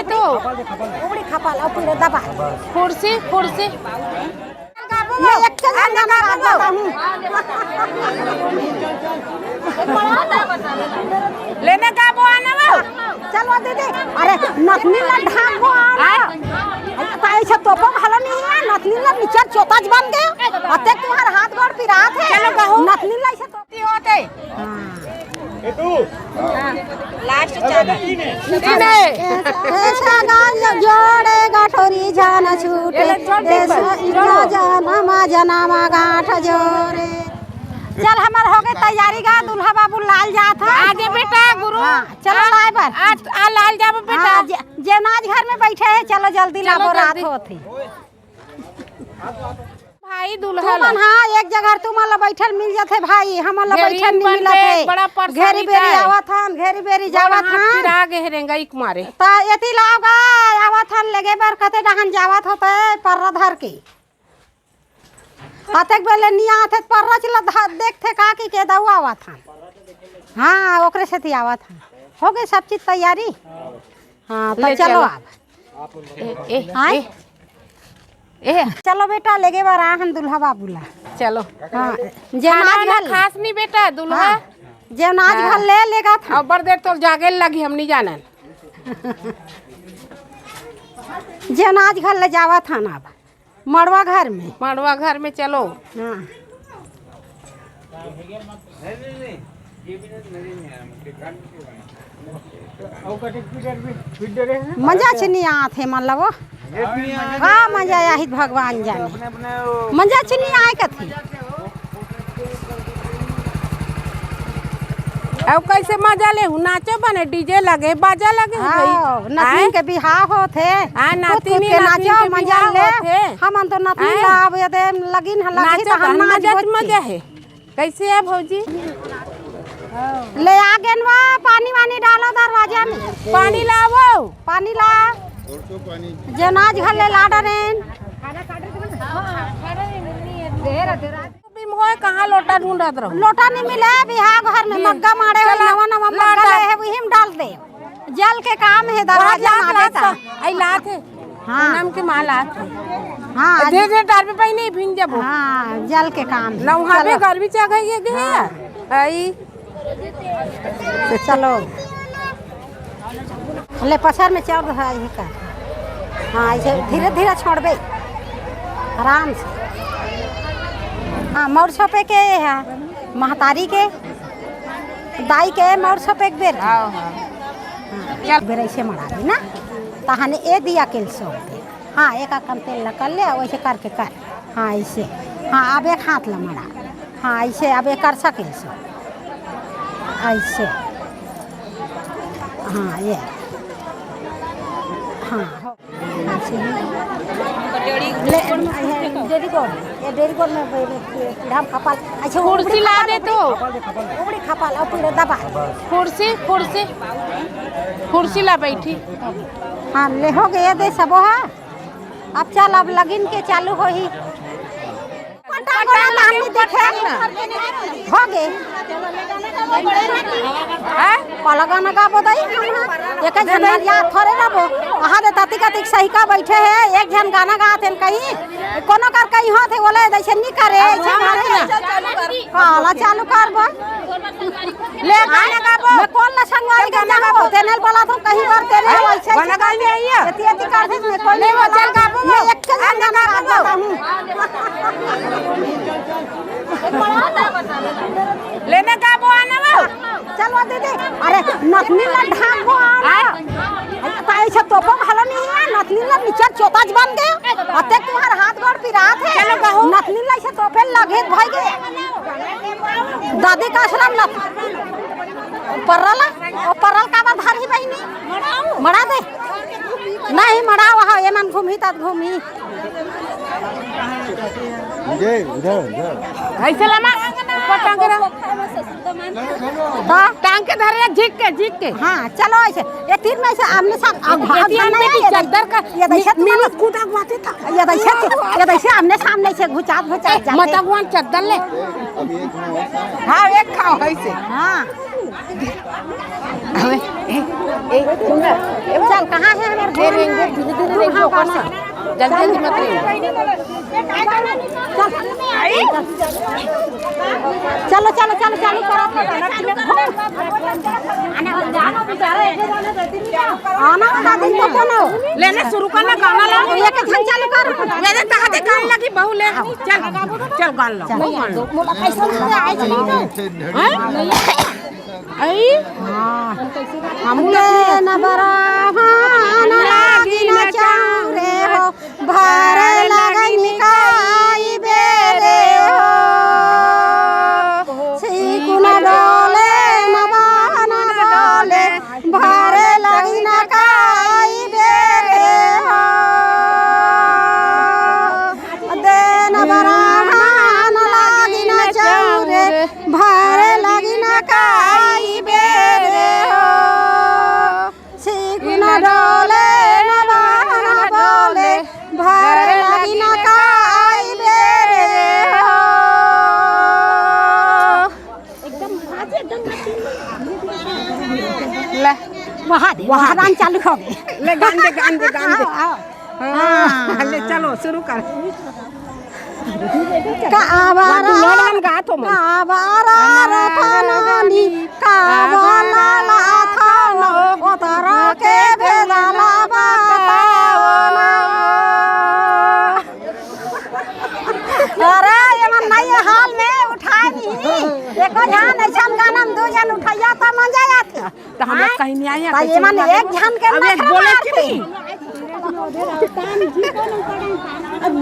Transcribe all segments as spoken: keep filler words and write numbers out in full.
तो उबड़ी खपल और पूरे दबा। कुर्सी, कुर्सी। मैं एक चल गाना गाबो। लेने गाबो आना वो। चलो दीदी, अरे नथनी ला ढाक गो आना। अरे तो ऐसे तोपो घलो नहीं है, नथनी ला निचर चोताच बन गए। अते तुम्हार हाथ गोड़ पिरात है। चलो गाओ। नथनी ला ऐसे तो होते। हाँ। लास्ट चार। ऐसा गाल जोड़े गठोरी जान छूटे। ये ले छोड़ दे ऐसा बस, इतना छोड़ो। जनम जनम गांठ जोड़े। चल हमार हो गए तैयारी गा, दूल्हा बाबू लाल जात है। आगे बेटा गुरु। हाँ, चलो लाए बर। आ, आ लाल जाबो बेटा। हाँ, जे, जे नाच घर में बैठे हैं, चलो जल्दी चलो लाबो, रात जल्दी। होत है। भाई तू दुल्हा मन ला। हाँ, एक जगह तू मन ला बैठल मिल जाथे भाई, हमन ला घेरी बैठल नहीं बन मिलत बे, है। बड़ा परेशानी घेरी बेरी है। आवत हन, घेरी बेरी बड़ा जावत हाथ हन। पिरा गे हे रेंगई के मारे। ता एती लाव गा, आवत हन लेगे बर कते डहन जावत होते पर्रा धर के। अतेक बेले नी आथे पर्रा चिला ध-, देखथे का कि के दऊ आवत हन। हाँ, ओकरे सेती आवत हन। हो गए सब चीज तैयारी? हाँ, तो ले चलो चलो। आप। ए, ए, आय? ए, ए। चलो बेटा, लेगे बर आ हम दुल्हा बाबू ला। चलो। हाँ, जे खाना नाच वाना घल। खास नहीं बेटा, दुल्हा। हाँ, जे नाच हाँ। घल ले लेगा था। अब बड़ देर तो जागे लगी, हम नहीं जानन। जे नाच घल ले जावा था ना अब। मड़वा घर में। मड़वा घर में चलो। हाँ। मजा छे नहीं आत हे, मन ला वो। का मजा आही भगवान जाने। मजा छे नहीं आए कथे। अब कैसे मजा ले हूँ? नाचो बने, डीजे लगे, बाजा लगे हूँ भाई। हाँ, नतनीन आय? के बिहाव होत हे। हाँ, कूद कूद नतनीन के नतनीन नाचो, के मजा बिहाव ले। होत हे। हमन तो नतनीन आय? ला अब यदे लगिन ह, लगी नाचो तो हम बहन, नाच मजा च बुझ मजा के। हे। कैसे है भौजी? ले आ गेन वो, पानी वानी डालो दरवाजा में। पानी लावो। पानी ला। जनाज घर ले ला डरेन। बिम होय, कहाँ लोटा ढूंढत रहो? लोटा नहीं मिले, बिहाव घर में जी। मग्गा मारे हो, चला, नवा नवा ला मग्गा डाल। ले है, वही में डाल दे। जल के काम है, वहाँ दरवाजा लात, मारे लात ता। सब, आई लात है। हाँ। पूनम के माँ लात है। हाँ, धीरे धीरे डाल पे पाई नहीं, भींग जाबो। हाँ, जल के काम है। ना वहाँ पे चलो। गर्मी चढ़ गई है कि हाँ। है? आई। चलो। ले पसर में चढ़ रहा है का। हाँ, ऐसे धीरे धीरे छोड़बे, आराम से। हाँ, मौर छोपे के है, महतारी के, दाई के मौर छोपे एक बेर। हाँ, हाँ। हाँ, एक बेर ऐसे मड़ा ली ना, तहने ए दिया के सो। हाँ, एक कम तेल लकल ले, वैसे करके कर। हाँ, ऐसे। हाँ, अब एक हाथ ला मड़ा। हाँ, ऐसे अब एक कर सके सो। ऐसे। हाँ, ये। हाँ, हो। ऐसे ही। ले, ये डेरी गोड़, ये डेरी गोड़ में ब-, ब-, कीड़ा में खपल। अच्छा, कुर्सी ला दे तो। उबड़ी खपल, और पूरा दबा। कुर्सी, कुर्सी। कुर्सी ला बैठी। हाँ, ले हो गए दे सबो हा। अब चल, अब लगिन के चालू होही। पंटा गोला नाम नहीं देखे। हो गे। हैं? काला गाना गाबो दाई? एक झन नरिया थोड़े रबो। अहा दे ताती कातिक सहिका बैठे हे, एक झन गाना गात हेन कहीं। कोनो कर कहीं होत हे, बोले जैसे नहीं करे, ऐसे करे। काला चालू करबो। ले गाना गाबो। मैं कौन ला संगवारी के गाना गाबो? तेने बोला तो कहीं बार तेने आय, वैसे गाना गाने आई है। एती एती कर दे, मैं कोई नहीं बोला। चल गाबो। मैं एक के गाना गाबो। लेने गाबो आना वो। चलो दीदी, अरे नथनी ला ढाक गो आना। आय? ताई से तोपो घलो नहीं है, नथनी ला निचर चोताच बन गए। अते तुम्हार हाथ गोड़ पिरात है। चलो गाओ। नथनी ला से तोपे लगे भाई गे। दादी का आश्रम ना। परला, ओ परल काबर धारही बहिनी? मड़ा दे। नहीं, मड़ा वहाँ, ये मन घूमी, तब घूमी। ये, इधर, इधर। ऐसे लाना, ऊपर टांग के रहो। हाँ। टांग के धरे, झिक के, झिक के। हाँ, चलो ऐसे। ये तीन में से आमने सामने, अब ये भाग तीन जाना में है, की ये चद्दर का ये दैसे मी-, तुम्हारा मीनू कूदा गुआते था। ये दैसे, ये दैसे आमने सामने से घुचात, घुचात ए, जाते। मत अगुआन चद्दर ले। हाँ, एक खाओ, ऐसे। हाँ। अबे, ए, ए, चल, कहाँ है हमारे घर में? धीरे, धीरे रेंगो, ऊपर से। जल्दी, जल्दी मत रेंगो। चलो, चलो, चलो, चालू करो। आना, आना, आना, आना। लेने शुरू करना, गाना ला। ये के धन चालू कर। मेरे कहा थे गान लगी, बहू ले। चल, चल, गान ला। चल। मोला पैसा नहीं आए, चली तो। हैं? आई? हाँ। हम ले न बराहन लागिन चौरे हो, भरे लागिन काई बेरे हो। सिकुन डोले न बहन डोले, भरे लागिन काई बेरे हो। देन बराहन लागिन चौरे, भरे लागिन काई बेरे हो। सिकुन डोले न बहन डोले, भरे लागिन काई बेरे हो। एकदम, आज एकदम ले। वहाँ दे, वहाँ वहाँ दे। गान चालू हो गए। ले, गान दे, गान दे, गान दे। आओ, आओ। हाँ, हाँ। ले, चलो, शुरू कर। काबारा, वो दुल्हन गात हो मन। काबारा रखनानी, काबारा लाथन, ओतरा के बेदाला बताओ ना। अरे, ये मन नहीं है हाल में उठाए नहीं। एको झन ऐसन गाना में दू झन उठाइया त मजा आथे। तो हम लोग हाँ? कहीं नहीं आए, तो कैसे ये मन मिला एक दे? झन के अब एक नखरा बोले मारते। कि नहीं?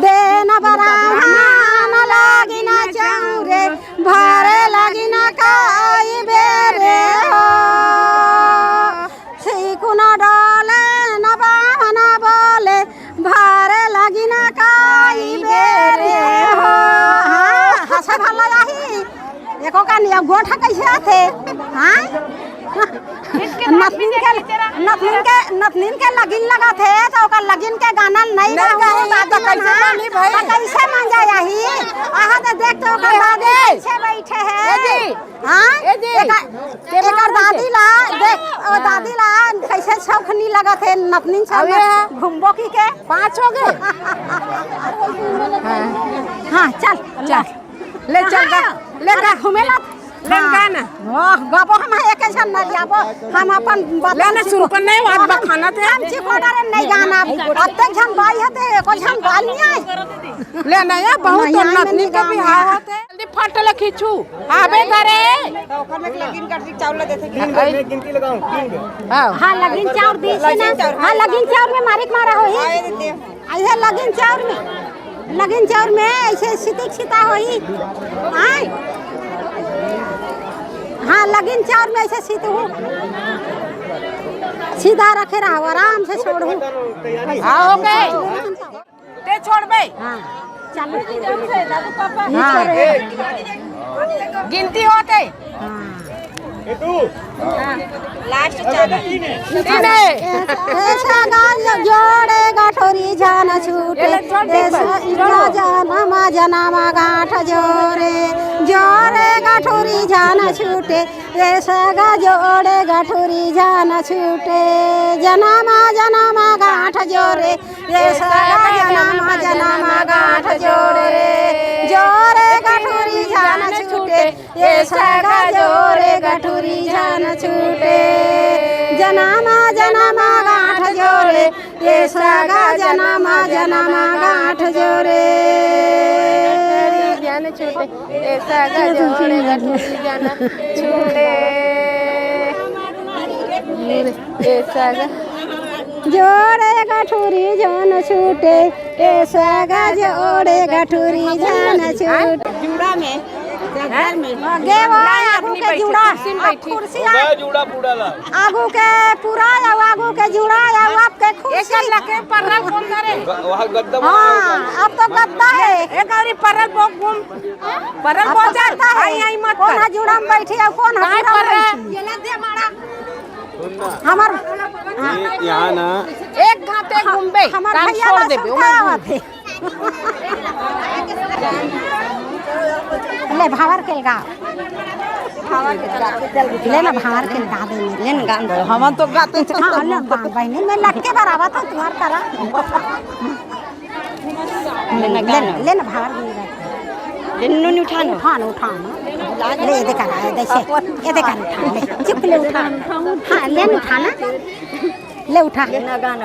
देन बराहन लागिन चौरे, भरे लागिन काई बेरे हो। सिकुन डोले न बहन बोले, भरे लागिन काई बेरे हो। हाँ, हंसे भला आही। एको का निया गोठ कैसे आथे? हाँ? नतनिन के, नतनिन के, नतनिन के लगिन लगाथे, तो ओकर लगिन के गाना नहीं नहीं गाहू, गाही, तो दादी कैसे मन, मानी भाई? तो कैसे मन जाय आही? आहा तो देख तो ओकर ए, दादी ए, कैसे बैठे है। ए जी, हाँ? ए जी, एकर, के एकर मामा दादी से? ला, देख, ओ हाँ। दादी ला कैसे शौक नहीं लगाथे, नतनिन से अबे। घूमबो की के? पाँच हो गए? हाँ। हाँ, चल, चल। चल। ले चल गा, हाँ, ले गा। अरे घूमे ला। ले हाँ। गाना। वाह, गाबो हम एक झन ना जाबो। हम अपन बात ले ना, सुन कर नहीं, बात बखाना थे। हम चिकोड़ा रे नहीं गाना। अत्ते झन बाई हते, एको झन बाल नहीं आए। ले ना, ये बहुत नहीं, उन्नत नहीं, नहीं कभी नहीं। हावत है। जल्दी फट ले खींचू। आबे घरे। तो ओकर में लगिन कर दी, चावल देते। तीन बार में गिनती लगाओ, तीन बार। हाँ। हाँ, लगिन चाउर दी से ना। लगिन चाउर। हाँ, लगिन चाउर में मारिक मारा होई। हाँ, ये देते हैं। ऐसे लगिन चाउर में, लगिन चाउर में ऐसे सितिक सिता होई। आय? हाँ, लगिन चाउर में ऐसे सित हो। सीधा रखे रहो, आराम से छोड़ू। हाँ, हो गए। ते छोड़बे। हाँ, चलो। हाँ। गिनती होते। हाँ। लास्ट चार। तीन है। ऐसा गांठ जोड़े गठोरी जान छूटे। ऐसा इतना जनम जनम गांठ जोड़े, जोड़े गठोरी जान छूटे। ऐसा गा जोड़े गठोरी जान छूटे। जनम जनम गांठ जोड़े। ये सगा जनम जनम गांठ जोड़े, जोड़े गठुरी जान छूटे। ये सगा जोड़े गठुरी जान छूटे। जनम जनम गांठ जोड़े, ये सगा जनम जनम गांठ जोड़े। जान छूटे, ये सगा जोड़े गठुरी जान छूटे। ये सगा जोड़े गठुरी जान छूटे, ए सगा जोड़े गठुरी जान छूटे। जूड़ा में, चद्दर में। गे वो नहीं, आगू अपनी के बैठी, जूड़ा, कुर्सी में अब बैठी। कुर्सी हो गया जूड़ा पूरा ला। आगू के पूरा या आगू के जूड़ा या आपके कुर्सी। एक लगे परल कौन करे? ग-, वहाँ गद्दा बना हुआ हाँ, है। अब तो गद्दा है। एक और परल बहुत घूम, परल अब बहुत तो जाता है। आई, आई मत कौन कर। है जूड़ा में बैठी है, कौन है काहे पूरा में परल? बैठी? ये ना दे मारा। सुन ना। हमार, हाँ। ये यहाँ ना। एक घाते घूमबे, हमर काम भैया छोड़ ला देबे, सुनता ओमन आवत है। ले भांवर के लगा। ले ना भांवर के लगा दे मेरे। ले ना गान दो। हमन तो गाते हैं। हाँ, ले गान बहिनी, मैं लटके बराबर तो तुम्हार करा। ले ना ले, गान। ले ना भांवर के लगा। ले नून उठा ना। उठा ना, उठा ना। ले, ये देखा ना, ये देखा। ये देखा ना, उठा, ले। चुप ले, उठा। हाँ, ले ना, उठा ना। ले, उठा। ले ना गान।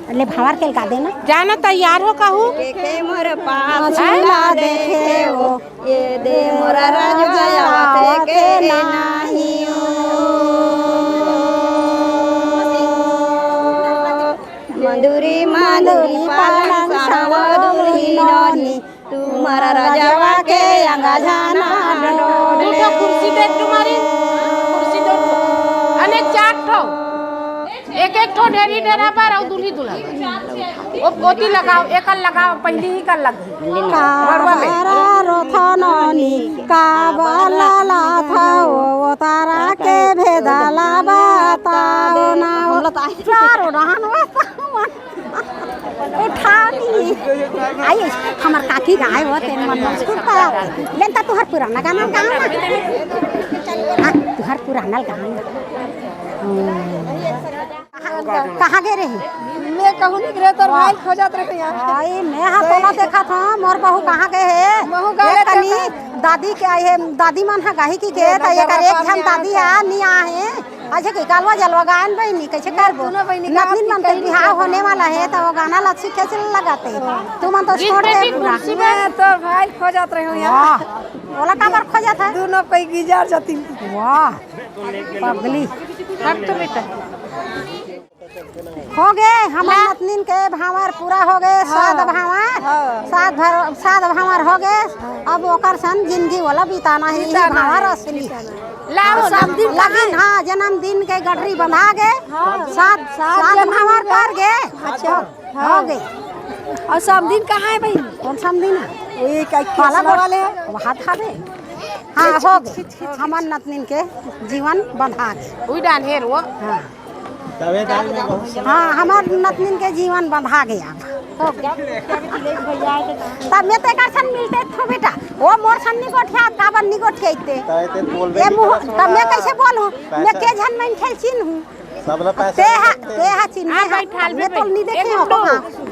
ले भांवर के लगा देना। जाना तैयार हो कहू। देखे मोर पाछू ला देखे हो, ये दे मोर राजवा देखे नाही। मंदुरी मंदुरी पालन सावा दुलही नोनी। तुम्हारा राजवा के अंगा जाना। दू ठो कुर्सी दे तुम्हारी, कुर्सी दे। अने चार ठो, एक एक ठो ढेरी ढेरा पर अउ दुल्ही दुल्हा पर। ओ, ओती लगाओ, एकल लगाओ, पहली ही कर लगी। मरवा में। काबरा रोथननी, काबला लाथो, ओ तारा के भेदला बताओ ना। चारो रहन बताओ। उठानी। आई, हमर काकी गाय हो, तेन मन में सुनता। लेन त तुहर पुराना गाना गाओ ना। हाँ, तुहर पुराना गाना। हम्म। कहाँ गए रही? मैं कहूँ नहीं रहे, तोर भाई खोजत रहे यहाँ। आई, मैं हाँ तोला देखा था, मोर बहू कहाँ गए है? महू गाय एक कनी दादी के आई है, दादी मन हा गाही की के, त एकर एक झन दादी आ, नी आ है। अच्छा, के कालवा जलवा गायन बहिनी, कैसे करबो? दोनों बहिनी नतनीन मन के बिहाव होने वाला है, तो वो गाना ला सीखे से लगाते। तू मन तो छोड़ दे पूरा। मैं तो भाई खोजत रहे हो यहाँ। वाह, ओला काबर खोजत है? दोनों कोई गिजार जाती। वाह, पगली। अब तो बेटा। हो गे, हमर नतनीन के भांवर पूरा हो गे, सात भांवर, हाँ। सात भर, सात भांवर हो गे। अब ओकर सन जिंदगी वाला बिताना ही, बिताना भांवर है, असली। बिताना। लाओ, समधी लेकिन हाँ, जन्मदिन के गठरी बंधा गे, हाँ। सात, सात सात जन्म भांवर के। कर गे। अच्छा, हो गे। और समधिन कहाँ है भाई? कौन समधिन है? वही का पाला केसवा वाले हैं। वहाँ था बे। हाँ, हो गे। हमर नतनीन के जीवन बंधा गे। उई डान हेर वो। हाँ। हाँ, हमर नतनीन के जीवन बंधा गे अब। तब मैं तेकर सन मिलते थो बेटा, वो मोर सन नहीं गोठिया, काबर नहीं गोठिया इते। ये मुँह, तब मैं कैसे बोलूँ? मैं के झन मन खेल चिन्हूँ। ते हा, ते हा चिन्हूँ। मैं तोल नहीं देखे हो।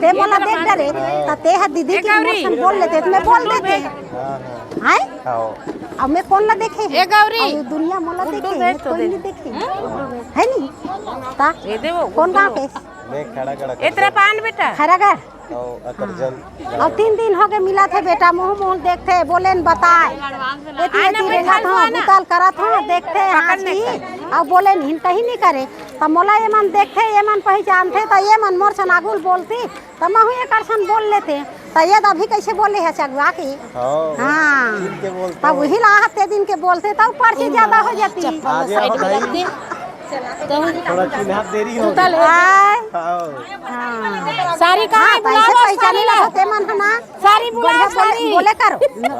ते मोला देख डरे, त ते हा दीदी के मोर सन बोल लेते, त मैं बोल देते। हैं? अब मैं कौन ला देखे? ए गौरी, अब दुनिया मोला देखे, मैं कोई नहीं देखे। है नहीं? ता? कौन गाँव के? मैं खैरागढ़। एतरा पान बेटा। खैरागढ़? और तीन दिन हो गए मिला थे बेटा, मुँह मुँह देखते, बोले न बताए। एती एती रेंगत हो, बुतल करत हो, देखते हाँसी, और बोले न हिन कहीं नहीं करे। त मोला ये मन देखते, ये मन पहचानते, त ये मन मोर सन आगुल बोलती। त महू एकर सन बोल लेते। त ये अभी कैसे बोले है चगुआ की? हाँ, हाँ। दिन के बोलते तब हैं। वही ला हफ्ते दिन के बोलते, तब पर्ची ज्यादा हो जाती। आगे आओ भाई। थोड़ा चिन्हात देरी हो गई। आय। हाँ। हाँ। सारी कहाँ हाँ, है? त ऐसे बुलाओ, पहचाने सारी ला लाओ। होते मन है ना। सारी बुलाओ, बढ़िया बोले, सारी। बोले करो।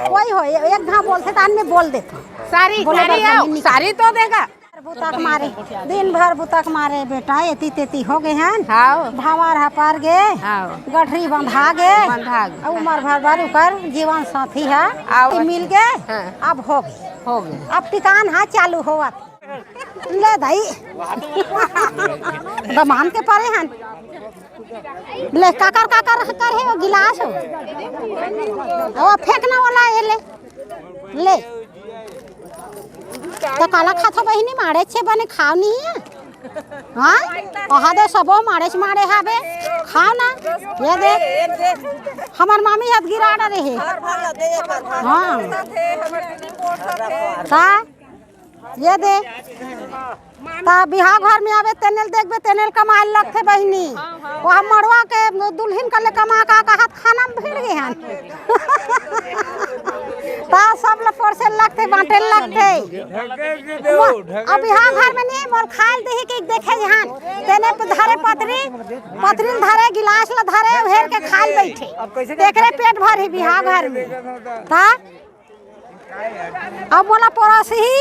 कोई हो, एक घाव बोलते त आन में बोल देते। सारी, बोले सारी बरखा आओ, में निकल। सारी तो देगा। बुता के मारे, दिन भर बुता के मारे बेटा, एती तेती हो गए हैं। हाँ। भांवर हा पर गे, हाँ। गठरी बंधा गे, बंधा गे। उमर भर भर उकर जीवन साथी है, हाँ। मिल गे, हाँ। अब हो गे। हो गे। अब टिकान हा चालू होवत। ले दाई, दमान के परे हन। ले काकर काकर कर है वो गिलास हो, वो फेंकना वाला ये ले। ले। त काला खाथो बहिनी, माड़े छे बने खाव नहीं है? हाँ? कहा दे सबो माड़े छे माड़े हाबे। खाव ना। ये दे। हमर मामी हाथ गिरा डरे है। हाँ। ता? ये दे। त बिहाव घर में आवे, तेनेल देखबे, तेनेल कमाए लगथे बहिनी। वो हम मड़वा के दुल्हिन कर ले कमा का, का हाथ खाना में भिड़ गए हन। त सब ल परोसे लगथे, बांटे लगथे। अब बिहाव घर में नहीं, मोल खाए देही कि देखे हन। तेने धरे पतरी, पतरी ल धरे, गिलास ल धरे, उहेर के खाए बैठे। तेकरे पेट भर ही बिहाव घर में। त अब मोला परोसही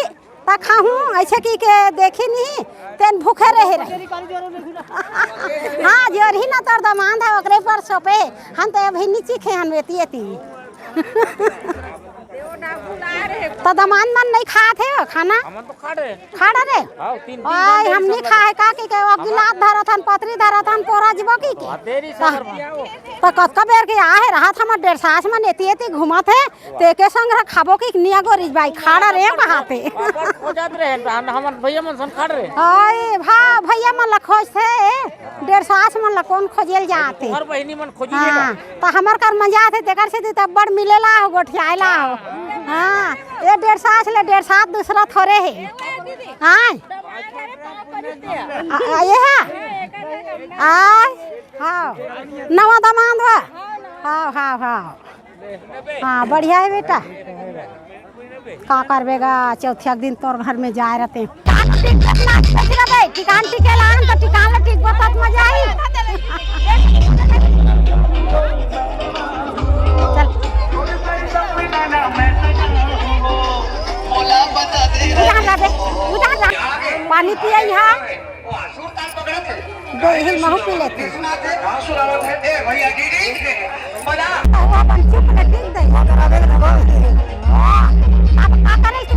त खाहूँ, ऐसे की के देखी नहीं, तेन भूखे रहे रहे। हाँ, जोरही ना तोर दमांद है, ओकरे पर सोपे, हम तो अभी नीचे खे हन बेटी एती। त दमांद मन नहीं खात हे खाना? हमन तो खा रहे। खा रहे? हाँ, तीन, तीन आय, घंटे हम सब नहीं लगे। खाए का कि के वो गिलास धरत हन, पतरी धरत हन, पोरा जीबो कि के? हाँ, देरी से अगर पियाओ। त कतका बेर के आहे रहत, हमर डेढ़ सास मन एती एती घूमत हे, तेके संग रह खाबो कि निया गोरीज बाई, खा रहे कहाते। पापड़ खोजत रहे, त हम, हमर भैया मन सन खा रहे। आय, भा, भैया मन ला खोजथे, डेढ़ सास मन ला कौन खोजेल जाथे? हर बहिनी मन खोजी हाँ, लेगा। त हमर कर मजा आथे, तेकर से त अब्बड़ मिलेला हो, गोठियाएला हो। हाँ, ये डेढ़ सास ले डेढ़ सास दूसरा थोरे हे। हाँ। आ, आ, ये है? आय, हाँ। नवा दमांद बा? हाँ, हाँ, हाँ। हाँ, बढ़िया हे बेटा। का करबे गा, चौथिया के दिन तोर घर में जाए रहते। ठिकान टिके ला, त ठिकान ल टिकबो, तब मजा आई। चल। उधार ला बे, उधार ला। पानी पिए हा। दे ही महू पी लेते। अब अपन चुप ले, टिक दे। अब का करे तू?